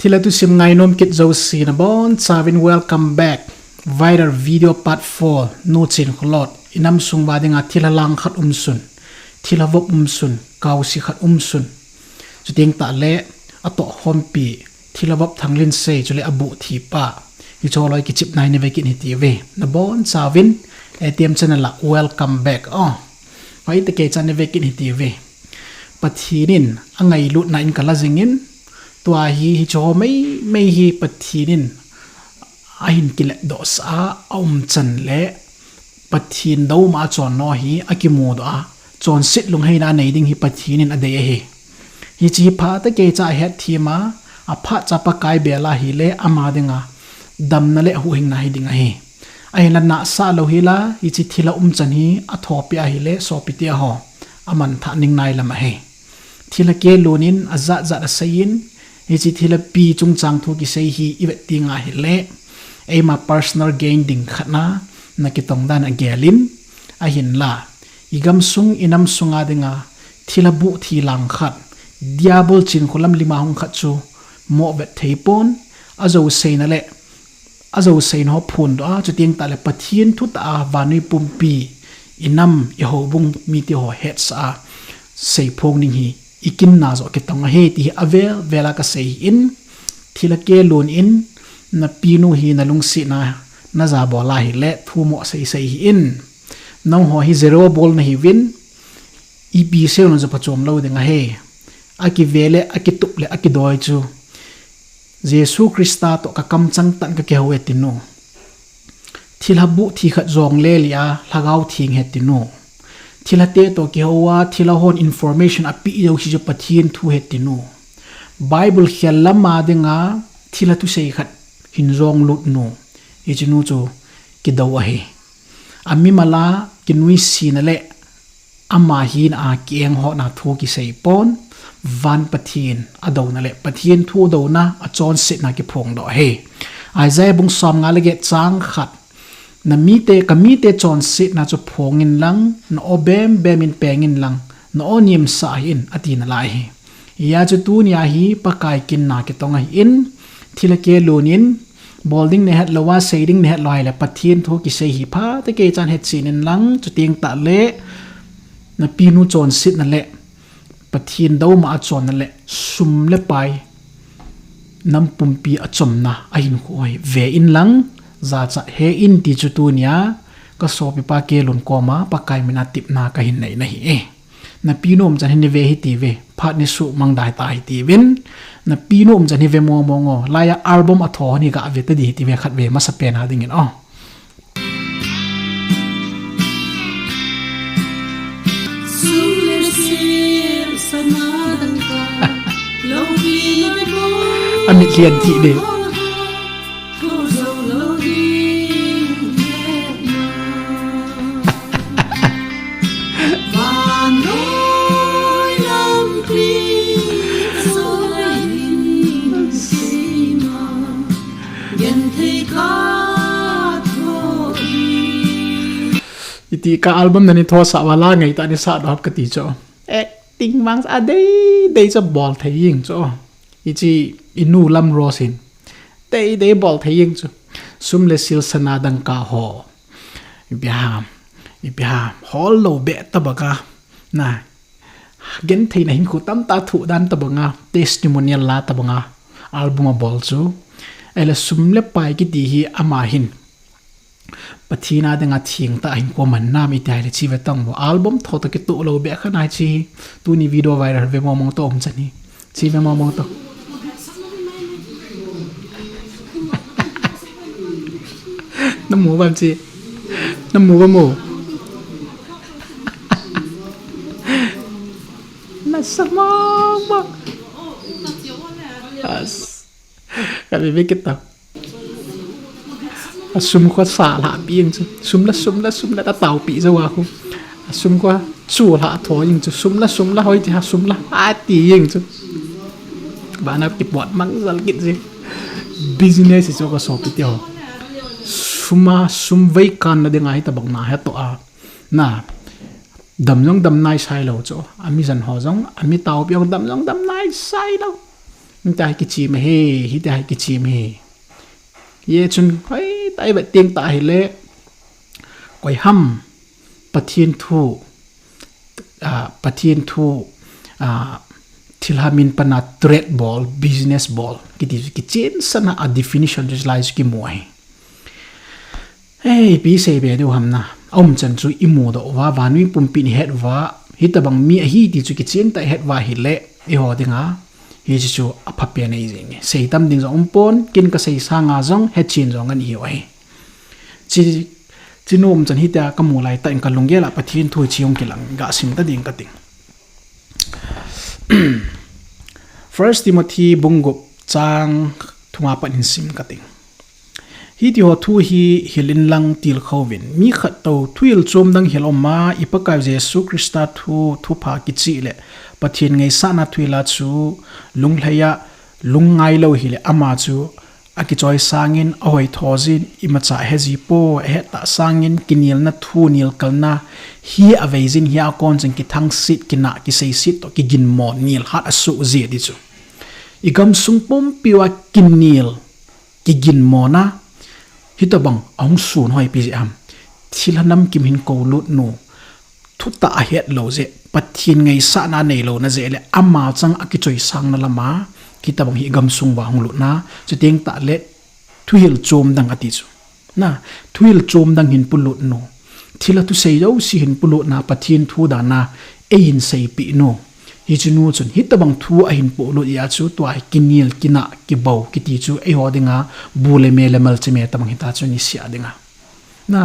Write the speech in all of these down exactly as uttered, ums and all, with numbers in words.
Thilha thusim ngainom kit jouse nabonchauvin welcome back. Viral video part four, Nu Chinkholot. Inam sung uva dinga thilha lang khat umsun, thilha vop umsun, kaosi khat umsun. Chuteng tahle atohkhompi, thilha vop Thanglinsei chule abuh thipa. Hicheho loi kichepna hi nave kit hitiuve. Nabonchauvin A T M channel a welcome back. O, hoitah keicha nave kit hitiuve. Pathen in angailutna in kala jingin, tua hi hicheho meimei hi Pathen in ahin kiletdohsah a, aumchan le Pathen douma a chonno hi akimudoh a, chonset lungheina anei ding hi Pathen in adei ahi. Hiche hi phatah keicha ahetthem a, aphatcha Pakai bel a hile ama dinga damna le huhhingna hiding ahi. Ahinla nahsah lou hila, hiche thilha umchan hi athopeh ahile sopite ho, amanthah ning nailam ahi. Thilha kelun in ajatjat aseiyin, hiche thilha pi chungchang thu kisei hi ivet tenga hile, eima personal gain ding khatna, nakitong dan agelin, ahinla igamsung inam sunga dinga thilha buh thi lang khat, Diabol Chinkholam lima hung khat chu movet theipon, ajouseina le ajouseina ho phondoh a, chuteng tahle Pathen thutah a vannoi pumpi, inam, ihoubung miteho hetsah a seiphong ding hi ikinna joh kitong ahi ti hi avel vel a kasei ahin, thilha kelun in napinu hi nalungsetna najabol ahile thumo seisei hih in. Nangho hi zero bol nahiuvin, ipi seiyun jong phachom lou ding ahi. Akive le akitup le akidoi chu Jesu Christa toh kakamchang tah in kakihou e tinu. Thilha buh thi khat jongle le a Lhagao Theng ahi tinu. Thilhate toh kihou a thilha hon information apeh jouse chu Pathen thu ahi tinu. Bible khel lama dinga thilha thusei khat hin jonglut nu, hichenu chu kidou ahi. Amimal a kinuisatna le ama hina a kienghotna thu kiseipon, van Pathen adouna le Pathen thu douna achonsetna kiphongdoh ahi. Isaiah bung somnga le get chang khat, namite, kamite chonsetna chu phongin lang, na-o bembem in pengin lang, na-o niamsah hih in, ati nalai ahi. Hijeh chun tunia hi Pakai kinna kitong ahin, thilha kelun in, bol ding nahet louva, sei ding nahet lou ahile Pathen thu kisei hi phatah keicha hetchen in lang, chuteng tahle napinu chonsetna le Pathen douma a chonna le sum le pai, nam pumpi achomna ahinkho hi ve in lang, jachat hih in ti chu tunia kasopipa kelun koma Pakai mina tepna kahin nei nahi e. Napinu umchan hi nave hitiuve, phat nisuhmang dai ta hitiuvin, napinu umchan hi ve mongmong o, laiya album atho hon hi gave tadi hitiuve khatvei masapen a dingin o. Amit lian ti de. Iti ka album nani thosah uva la ngeitah ni sahdoh ham kati chu. Acting vang adei dei chu bol thei jeng chu. Hiche inu Lamrose hin dei dei bol thei jeng chu. Sum le sil sana dangka ho, ipi ham, ipi ham, hol lou beh tobanga, na, gentheina hinkho tamtah thoh dan tobanga, testimonial la tobanga album abol chu. Ahile sum le pai kiti hi ama hin Pathen a dinga thengtah hinkho aman nam iti ahile, hiche ve tang mo, album tho toh kitoh lou beh khat ahi hiche hi. Tuni video viral ve mongmong toh umchan hi. Hiche ve mongmong toh. Namu uvam hiche? Namu uvam o? Nasa mongmong. As. Kave ve kit tau. Asum khu salhah pi jeng chu. Sum la, sum la, sum la, ataopi jou a khu. Asum khu cholhah tho jeng chu. Sum la, sum la, hoi ti ha, sum la, ati jeng chu. Bana kipot mang jal kit ji. Business chu kasopite ho. Sum a, sum vei kanna dinga hitobang na hetoh a, na, dam jong dam nai sai lou chu. Ami jan ho jong, ami taopi jong dam jong dam nai sai lou. Hita hi kichim hi, hita hi kichim hi. Ye chun, hoi, tai vet ting ta hi le. Koi ham, Pathian thu, a, Pathian thu, a, thilha min pana trade bol, business bol. Kiti chu kichen sana a definition chu lai chu kimu hi. Hei, pi sei be diu ham na. A um chan chu i mu doh uva, vanui pumpi in i het uva, hitabang mi ahi ti chu kichen ta i het uva hi le, i ho dinga, hi chu chu a pha pen ei jing e. Sei tam ding jong um pon, kin ka sei sanga jong, he chin jong an i hi uva hi. Chi, chi nu um chan hitia ka mu lai ta in ka lunggel a Pathian thu chi hung kilang ga sim ta ding ka ting. First Timothy bung gup chang thuma pat hin sim ka ting. Hiti ho thu hi hil in lang til khovin. Mi khat to thuhil chom dang hil om a, i Pakaiyu Jesu Christa thu, thupha kichi le Pathian ngaisahna thuhil a chu lunglhai a, lungngai lo hi le ama chu a kichoi sangin a hoi tho jin, imacha he ji po, a het ta sangin kinilna thu nilkalna hi a vei jin hi a kon jin kithang sit, kina, kisei sit to, kigin mo nil hat a su ji di chu. I gam sung pumpi uva kinil, kigin mo na, hitabang a hung sun hoi pi ji ham. Thilha namkim hin ko lut nu. Thutah a het lo je, Pathian ngaisahna nei lo na je le, ama chang a kichoi sangna lama, kitabang hi gam sung uva hung lut na, chuteng ta le, thuhil chom dang a ti chu. Na, thuhil chom dang hin pu lut nu. Thilha thusei jouse hin pu lut na, Pathian thu dan a, ei hin sei pi nu. Hi chu nu chun, hitabang thu a hin pu lut ya chu, tua hi kinil, kina, kibau, kiti chu, ei ho dinga, bu le me le mal che me tabang hita chu ni sia dinga. Na,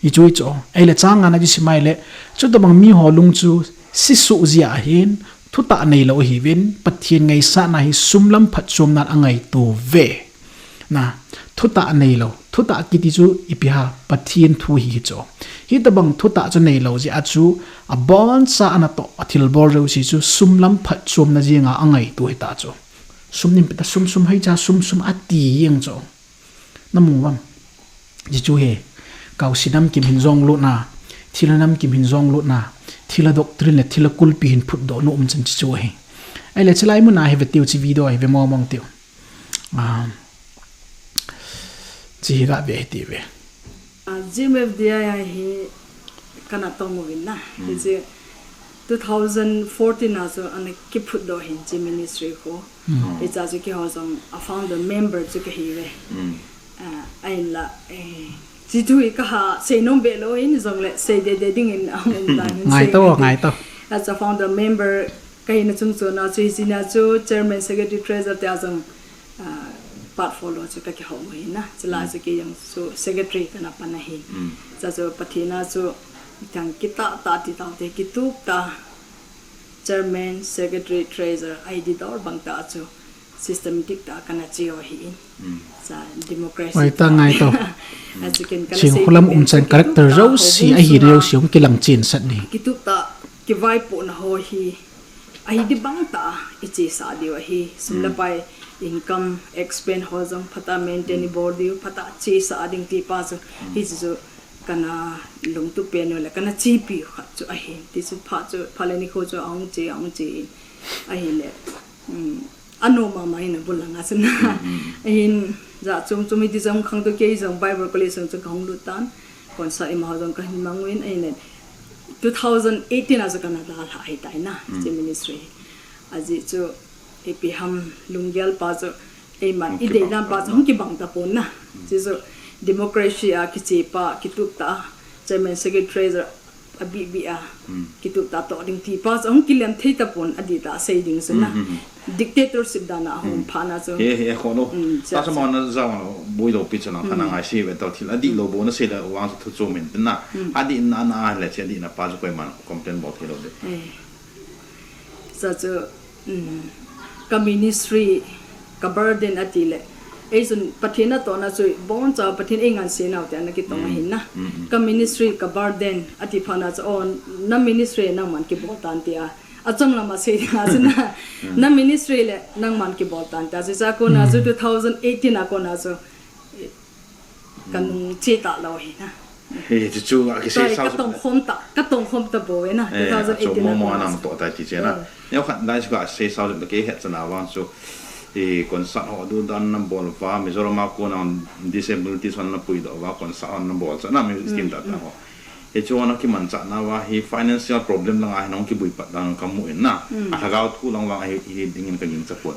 hi chu hi chu. Ei le chang nga na chu si mai le, chutabang mi ho lung chu si su jia ahin, thutah nei lo hi vin, Pathian ngaisahna hi sum lam phat chom nan a ngaito ve. Na, thutah nei lo, thutah kiti chu ipi ha, Pathian thu hi hi chu. Hitabang thutah chu nei lo jia chu, a bon sa ana to, a thil bol reu si chu, sum lam phat chom na jia nga a ngaito hi ta chu. Sum nim pita sum sum hai cha sum sum a ti jeng chu. Na mu vam. Ji chu he. Kau si namkim hin jong lut na. Thilha namkim hin jong lut na. Thilha doctrine le thilha kulpi hin phut doh nu um chan ji chu he. Ei le chilai mun a he ve tiu chi video he ve mo mong tiu. Ah. Chi hi ga ve he ti ve. Ah, G M F D I hi kana tong uvin na. Hmm. Hi chi two thousand fourteen a chu ana kiphut doh hin chi ministry ko. Hmm. Hi cha chu keiho jong a founder member chu kahi ve. Hmm. Ah, ahin la, eh, chi thu hi ka ha sei nom be lo hin jong le sei de de ding in a um ta hin ngai sei to, ngai to. As a founder member kahi na chung chu na chu hi chi na chu chairman, secretary, treasurer te a jong ah, portfolio chu ka kihou u hi na. Chila chu kei jong chu secretary kana pan ahi. Mm. Cha chu Pathen a chu thang kitah tah ti tau te kitup tah chairman, secretary, treasurer, ahi di dor bang tah chu systematic tah kana che u hi in. Mm. Cha democracy oi ta ngai to. A chu ken kana sei khulam um chan character kitup tah jouse ahi reu si um kilang chen sat ni. Kitup tah kivaipohna ho hi. Ahi di bang tah a, i chesah diu ahi. Sum le pai, income, expense ho jong phatah a maintain i bol diu, phatah a chesah ding ti pa chu. Hi chu chu kana lungtup pen u le, kana chepi u khat chu ahi. Ti chu phat chu, phat le nikho chu ahung che, ahung che in. Ahile, um, anom mama in abul langa chun. Ahin, ja chom chom hiti jong khangtou kei jong Bible College jong chu kahung lut tan. Concert ima ho jong kahin mang uvin, ahile, two thousand eighteen a chu kana dalha ahitai na, chi ministry. Ajeh chu, ipi ham lunggel pa chu, eiman i deidan pa chu hung kibang tapon na. Chi chu, democracy a kiche pa, kitup tah a, chairman, secretary, treasurer, abih bih a, kitup tah toh ding ti pa chu, hung kilem thei tapon, adih tah a sei ding chu na. Dictatorship dan a hung phat na chu. He, he, kho no. Mm, ta sa ma na za ma no, boi do pi chu na, kana ngai si ve to thil. Adih lo bo na sei le, vang chu thu chom in na. Adih na, na le che adih na pa chu koiman complain bol thei lo de. Eh. Cha chu, um, ka ministry, ka burden ati le. Ei chun Pathen natohna chu, boncha Pathen ei ngansenau te ana kitong ahin na. Ka ministry, ka burden ati phat na chu, oh, na ministry nangman kibol tan tia. Achom lama sei na chu na. Na ministry le nangman kibol tan tia. Chu cha kona chu two thousand eighteen a kona chu, eh, kanung che talou hi na. He, chu chu, a kisei sao. Ka tongkhom ta, ka tongkhom ta bou e na, eh, two thousand eighteen a mo mo a nang toh tai ti che na. Neo khat lai chu kasei sao le kei het chana vang chu. I concert ho dudan na bol uva, Mizoram a kona disabilities ho na puidoh uva, concert ho na bol cha na mi skin ta ta ho. Hichu ho na kimanchah nauva hi financial problem langa hi nahung kibui pat dan kamu in na. A lhagao thu lang vang ahi, hi dingin kagingcha pon.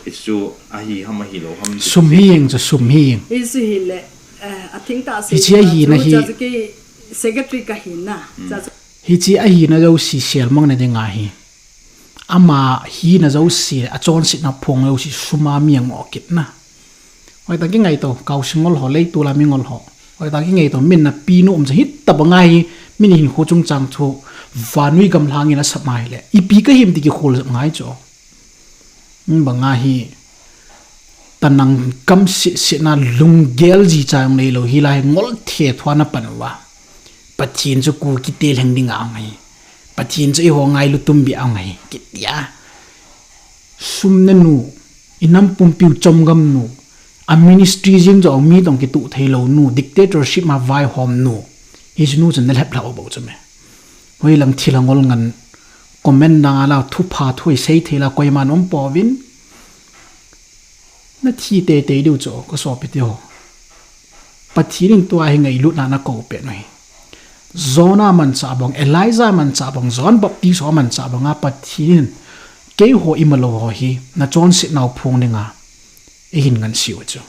Hichu ahi ham ahilou ham. Sum hi jeng chu, sum hi jeng. Hichu hile, eh, atheng tah se. Hiche ahina hi. Cha chu kei secretary kahi na. Cha chu. Hiche ahina jouse selmang na ding ahi. Ama hina jouse, achonsetna phong jouse, sum a mi angoh kit na. Hoitah kingaito, Kaosi ngol ho, leitol a mi ngol ho. Hoitah kingaito, min na pinu um cha hitabang ahi, min hinkho chungchang chu, vannoi gamlhang in asap mai le. Ipi kahim ti kikhol jep ngai chu. Min bang ahi, tanang kam sese na lunggel ji cha jong neilou, hilai ngol the thua na pan uva. Pathen chu Kuki te lheng ding a ngai. Pathen chu eiho ngailu tum beh a ngai. Kitia. Sum na nu, i nam pumpiu chomgam nu, a ministry jing jo mi tong kituh theilou nu, dictatorship ma vaihom nu. Hiche nu chun na lhep lhau bou chu me. Hoilang thil a ngol ngan comment dang a la thupha thu i sei thei la koima nom pouvin. Na thi teitei diu chu ka sopi teho. Pathen in tua hi ngailutna na kou peh u hi. Jonah manchah bang, Elijah manchah bang, John Baptist ho manchah bang a Pathen in keiho imalou ho hi, na chonsetnau phong ding a, eihin ngansi u chu.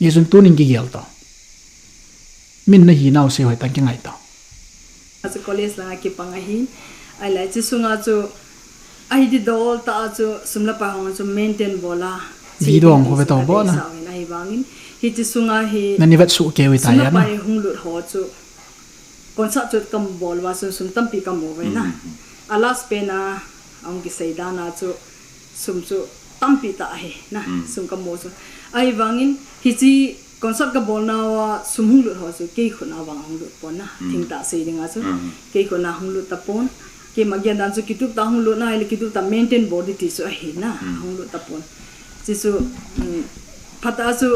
Hichun tunin kigel tau. Min na hinau se hoitah kingaito. Achu college langa kipang ahin. Ahileh hiche sunga chu, ahi didol tah a chu, sum le pai hung chu maintain bol a. Video hung khu ve tau bol na. Ahivangin, hiche sunga hi. Nani vet suh keu ta ya na. Sum le pai hung lut ho chu. Concert chu kabol uva chun sum tampi kamu uve na. A last pen a, ahung kisei dan a chu, sum chu tampi tah ahi na. Sum kamu chu. Ahivangin, hiche concert kabol nauva, sum hung lut ho chu, kei khut a vang hung lut pon na. Thing tah sei ding a chu. Kei khut a hung lut tapon. Keima gel dan chu, kitup tah hung lut na, ahileh kitup tah maintain bol ding ti chu ahi na. Hung lut tapon. Hichu, phat a chu,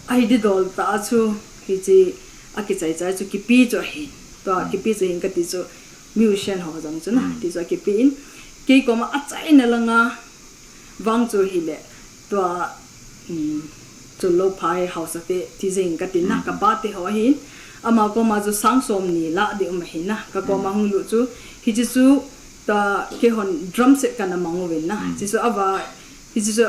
ahi didol tah a chu, hiche, akichai chai chu, kipe chu ahi. Tua kipe chu hin kati chu, musician ho jong chu na, ti chu akipe in. Kei koma achaina langa, vang chu hileh, tua, chulou phai haosa te, ti jeng kati na, kapa te ho ahin. Ama koma chu sang somni lah ding um ahi na, kakoma hung lut chu. Hiche chu, tua keihon drum set kana mang uvin na. Hiche chu ava, hiche chu,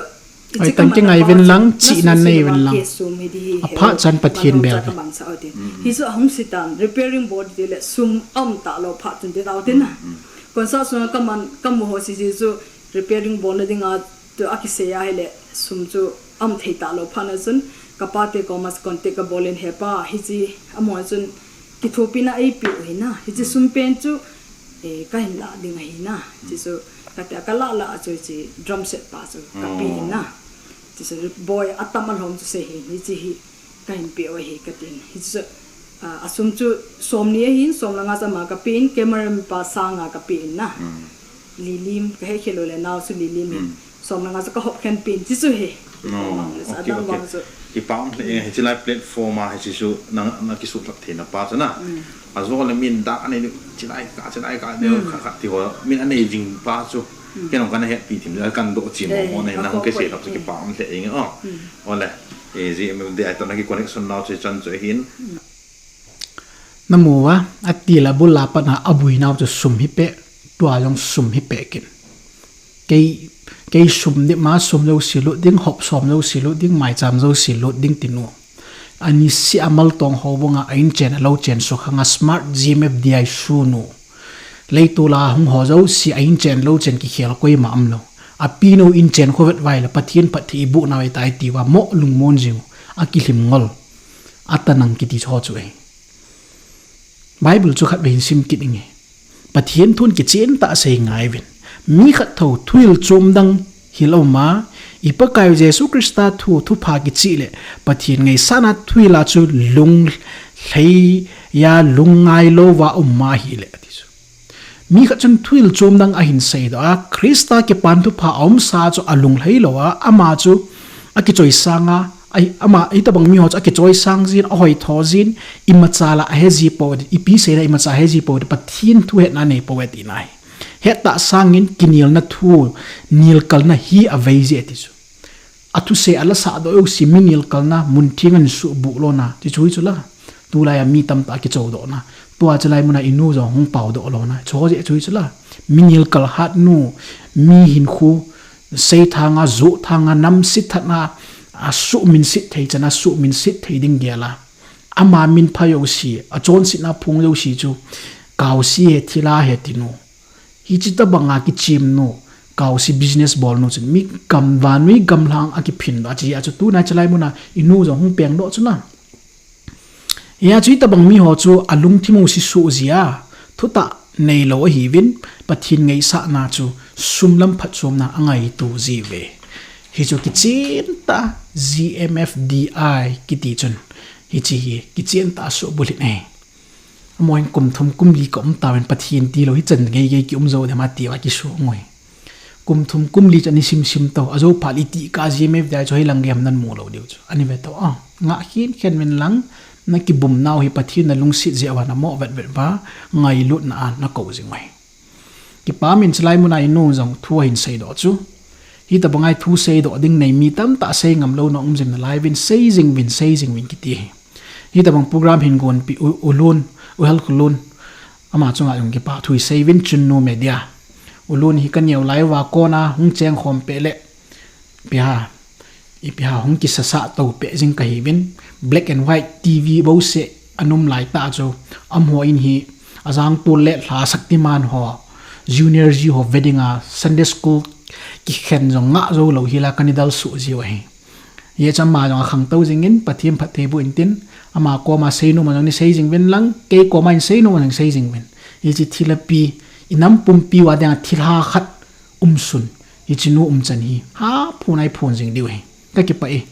Hoitah kingai uvin lang, chihna nei uvin lang. Aphat chan Pathen bel. Hichu ahung sitan, repairing bol ding le sum aum talou phat chun ti tau tin na. Concert sunga kaman, kamu ho hiche chu repairing bolna dinga, tua kisei ahileh sum chu aum thei talou phat na chun, kapa te koma contact kabol in hepa, hiche amu chun kithopina eipeh u hi na, hiche sum pen chu, eh, kahin lah ding ahi na, hiche chu, katia kalah lah a chu hiche drum set pa chu kape in na, hiche chu boi atam alhom chu sei hi, hiche hi kahin peh u ahi katin, hiche chu, ah, asum chu somni ahin, som le nga chu ama kape in, camera man pa sang nga kape in na. Lilim, kahet khel lou le nao chu Lilim hi. Som le nga chu kahop khen pen ti chu hi. Kipah um lheh e, hiche lai platform a hiche chu na, na kisutlhap theina pa chu na. Ajo le min dah anei diu, hiche lai ka, hiche lai ka, khat khat ti ho, min anei jing pa chu. Kei jong kana hetpi thim, kadoh chim mo mo na, nahung kiseilhap chu kipah um lheh e nge o. Ole, eh, G M F D I toh na kiconnection nau chu hichan chu ahin. Namu uva, atil abul a pat a abuinau chu sum hi peh, tua jong sum hi peh kin. Kei, kei sum dip ma sum jouse lut ding, hop som jouse lut ding, maicham jouse lut ding tinu. Aniseh a maltong houbung a a inchen a louchen sukhang a smart G M F D I sunu. Leitol a hung ho jouse a inchen louchen kikhel koima umlou. Apinu inchen khu vet uva ahile Pathen phatthei iboh nau ahitai tiuva mo lungmon jing u. Akilhim ngol. Atanang kiti ho chu ahi. Bible chu khatvei hin sim kit inge. Pathen thun kichen tah sei ngai uvin. Mi khat thou thuhil chom dang hil a um a, i Pakaiyu Jesu Christa thu, thupha kichih le Pathen ngaisahna thuhil a chu lunglhai a lungngai louva um ma ahile, ati chu. Mi khat chun thuhil chom dang ahin seidoh a, Christa kipan thupha a umsa chu alunglhai lou a, ama chu akichoisang a, a, ama, hitabang mi ho chu akichoisang jin, ahoitho jin, imacha la ahe ji pou, ipi seina imacha ahe ji pou, Pathen thu hetna anei pou e tina ahi. Hetah sangin kinelna thu, nelkalna hi avei jeh ti chu. Athusei ala sah doh jouse mi nelkalna, muntheng ahin suhbuh lona, ti chu hi chu la. Tulai a mi tamtah kichou dohna. Tua chulai muna inu jong hung pao doh lona. Chu ho jeh chu hi chu la. Mi nelkal hatnu, mi hinkho, seithang a, jothang a, namse that a, asuhminset thei chan a, asuhminset thei ding gel a. Ama min pha jouse, achonsetna phung jouse chu, Kaosi he, thilha he tinu. Hiche tobanga kichemnu, Kaosi business bolnu chun, mi gam vannoi gamlhang a kiphin doh, achi a chu tunai chulai muna, inu jong hung peng doh chu na. Hia chu hitobang mi ho chu alungthim u sisuh jia, thutah neilou ahiuvin, Pathen ngaisahna chu sum lam phatchomna angaito jiuve. Hichu kichen tah G M F D I kiti chun, hiche hi kichen tah asuhbulhit ahi. Amaho hin kum thum kum li kaum tauvin Pathen tilou hichan ngeingei kium jou dem atiuva kisuh ngui. Kum thum kum li chu ani simsim tou, ajou phat le itih kah G M F D I chu hoilang gei ham namu lou diu chu. Ani ve tou a, ngah khenkhen uvin lang, nakibumnau hi Pathen nalungset jeh uva namoh vetvet uva, ngailutna a nakou jing uve. Kipah in chulai muna inu jong thu ahin seidoh chu. Hitobanga thu seidoh ding nei mi tamtah seingam louna um jing nalai uvin, seijing uvin, seijing uvin kiti ahi. Hitobang program hin gonpi u, ulun, U Helkhollun, ama chunga jong kipathu isei uvin Chunnu Media. Ulun hi kaneo lai uva kona hung chengkhom peh le, ipi ham, ipi ham hung kisasah tou peh jing kahiuvin, black and white T V bouseh ana um laitah chu, amaho in hi ajangtol le lha Shaktiman ho, Junior G ho ve dinga Sunday school kikhen jong ngah joulou hila kana dalsuh jiu ahi. Hiche ama jong akhangtou jingin, Pathen phatthei boh intin, ama koma seinom a jong nei seijing uvin lang, kei koma hin seinom a jong seijing uvin. Hiche thilhapi, inam pumpi uva dinga thilha khat umsun, hichenu umchan hi haphon a iphon jing diu ahi. Kakipah e.